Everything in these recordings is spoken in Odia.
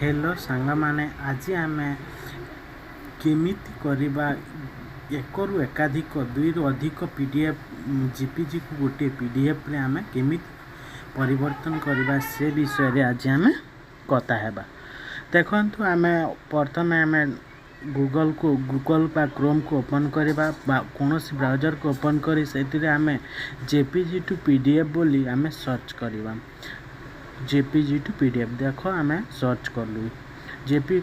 ହ୍ୟାଲୋ ସାଙ୍ଗମାନେ, ଆଜି ଆମେ କେମିତି କରିବା ଏକରୁ ଏକାଧିକ, ଦୁଇରୁ ଅଧିକ ପିଡିଏଫ୍, ଜେପିଜିକୁ ଗୋଟିଏ ପିଡିଏଫ୍ରେ ଆମେ କେମିତି ପରିବର୍ତ୍ତନ କରିବା, ସେ ବିଷୟରେ ଆଜି ଆମେ କଥା ହେବା। ଦେଖନ୍ତୁ, ଆମେ ପ୍ରଥମେ ଆମେ ଗୁଗଲକୁ, ଗୁଗଲ ବା କ୍ରୋମ୍କୁ ଓପନ୍ କରିବା ବା କୌଣସି ବ୍ରାଉଜର୍କୁ ଓପନ୍ କରି ସେଥିରେ ଆମେ ଜେପିଜି ଟୁ ପିଡିଏଫ୍ ବୋଲି ଆମେ ସର୍ଚ୍ଚ କରିବା। ଜେପିଜି ଟୁ ପିଡିଏଫ୍ ଦେଖ, ଆମେ ସର୍ଚ୍ଚ କଲୁ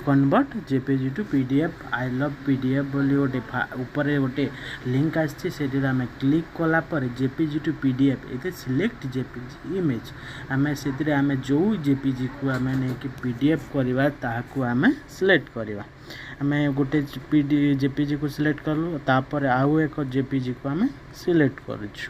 convert JPG to PDF, I love PDF ବୋଲି ଗୋଟେ ଉପରେ ଗୋଟେ ଲିଙ୍କ୍ ଆସିଛି। ସେଥିରେ ଆମେ କ୍ଲିକ୍ କଲା ପରେ ଜେପିଜି ଟୁ ପିଡିଏଫ୍, ଏଥିରେ ସିଲେକ୍ଟ ଜେପିଜି ଇମେଜ୍। ଆମେ ସେଥିରେ ଆମେ ଯେଉଁ ଜେପିଜିକୁ ଆମେ ନେଇକି ପିଡିଏଫ୍ କରିବା, ତାହାକୁ ଆମେ ସିଲେକ୍ଟ କରିବା। ଆମେ ଗୋଟେ ଜେପିଜିକୁ ସିଲେକ୍ଟ କଲୁ, ତାପରେ ଆଉ ଏକ ଜେପିଜିକୁ ଆମେ ସିଲେକ୍ଟ କରୁଛୁ।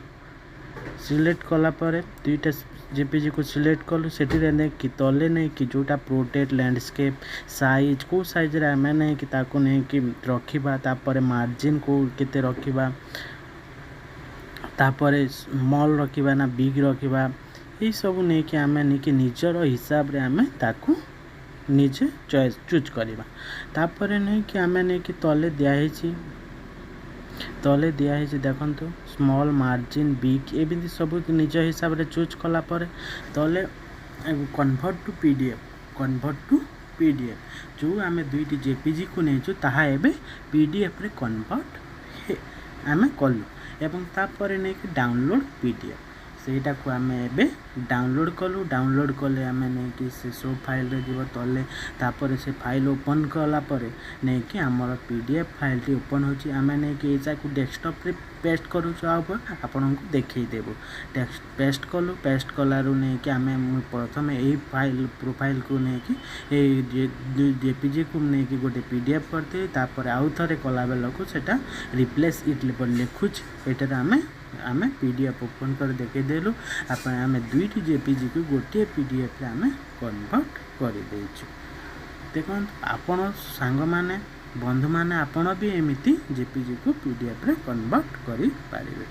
ସିଲେକ୍ଟ କଲା ପରେ ଦୁଇଟା ଜେପିଜିକୁ ସିଲେକ୍ଟ କଲୁ। ସେଠିରେ ନେଇକି ତଲେ ନେଇକି ଯେଉଁଟା ପୋର୍ଟ୍ରେଟ୍, ଲ୍ୟାଣ୍ଡସ୍କେପ୍, ସାଇଜ୍, କେଉଁ ସାଇଜ୍ରେ ଆମେ ନେଇକି ତାକୁ ନେଇକି ରଖିବା, ତାପରେ ମାର୍ଜିନ୍ କେଉଁ କେତେ ରଖିବା, ତାପରେ ସ୍ମଲ୍ ରଖିବା ନା ବିଗ୍ ରଖିବା, ଏଇସବୁ ନେଇକି ଆମେ ନେଇକି ନିଜର ହିସାବରେ ଆମେ ତାକୁ ନିଜେ ଚଏସ୍ ଚୁଜ୍ କରିବା। ତାପରେ ନେଇକି ଆମେ ନେଇକି ତଲେ ଦିଆହେଇଛି, ତଲେ ଦିଆହେଇଛି ଦେଖନ୍ତୁ, ସ୍ମଲ୍, ମାର୍ଜିନ୍, ବିଗ୍, ଏମିତି ସବୁ ନିଜ ହିସାବରେ ଚୁଜ୍ କଲା ପରେ ତଲେ convert to PDF. Convert to PDF, ଯେଉଁ ଆମେ ଦୁଇଟି ଜେପିଜିକୁ ନେଇଛୁ, ତାହା ଏବେ ପିଡିଏଫ୍ରେ କନଭର୍ଟ ଆମେ କଲୁ ଏବଂ ତାପରେ ନେଇକି ଡାଉନଲୋଡ଼ ପିଡିଏଫ୍, ସେଇଟାକୁ ଆମେ ଏବେ ଡାଉନଲୋଡ଼ କଲୁ। ଡାଉନଲୋଡ଼ କଲେ ଆମେ ନେଇକି ସେ ସବୁ ଫାଇଲ୍ରେ ଯିବ ତଲେ। ତାପରେ ସେ ଫାଇଲ୍ ଓପନ୍ କଲା ପରେ ନେଇକି ଆମର ପିଡିଏଫ୍ ଫାଇଲ୍ଟି ଓପନ୍ ହେଉଛି। ଆମେ ନେଇକି ଏଇଟାକୁ ଡେସ୍କଟପ୍ରେ ପେଷ୍ଟ କରୁଛୁ ଆଉ ଆପଣଙ୍କୁ ଦେଖେଇଦେବୁ। ପେଷ୍ଟ କଲୁ। ପେଷ୍ଟ କଲାରୁ ନେଇକି ଆମେ, ମୁଁ ପ୍ରଥମେ ଏଇ ଫାଇଲ୍ ପ୍ରୋଫାଇଲ୍କୁ ନେଇକି, ଏଇ ଜେପିଜିକୁ ନେଇକି ଗୋଟେ ପିଡିଏଫ୍ କରିଥିଲି। ତାପରେ ଆଉ ଥରେ କଲା ବେଳକୁ ସେଇଟା ରିପ୍ଲେସ୍ ଇଟ୍ ଲେଖୁଛି। ଏଇଟାରେ ଆମେ ପିଡିଏଫ୍ ଓପନ୍ କରି ଦେଖେଇଦେଲୁ। ଆପଣ ଆମେ ଦୁଇଟି ଜେପିଜିକୁ ଗୋଟିଏ ପିଡିଏଫ୍ରେ ଆମେ କନଭର୍ଟ କରିଦେଇଛୁ। ଦେଖନ୍ତୁ, ଆପଣ ସାଙ୍ଗମାନେ, ବନ୍ଧୁମାନେ, ଆପଣ ବି ଏମିତି ଜେପିଜିକୁ ପିଡିଏଫ୍ରେ କନଭର୍ଟ କରିପାରିବେ।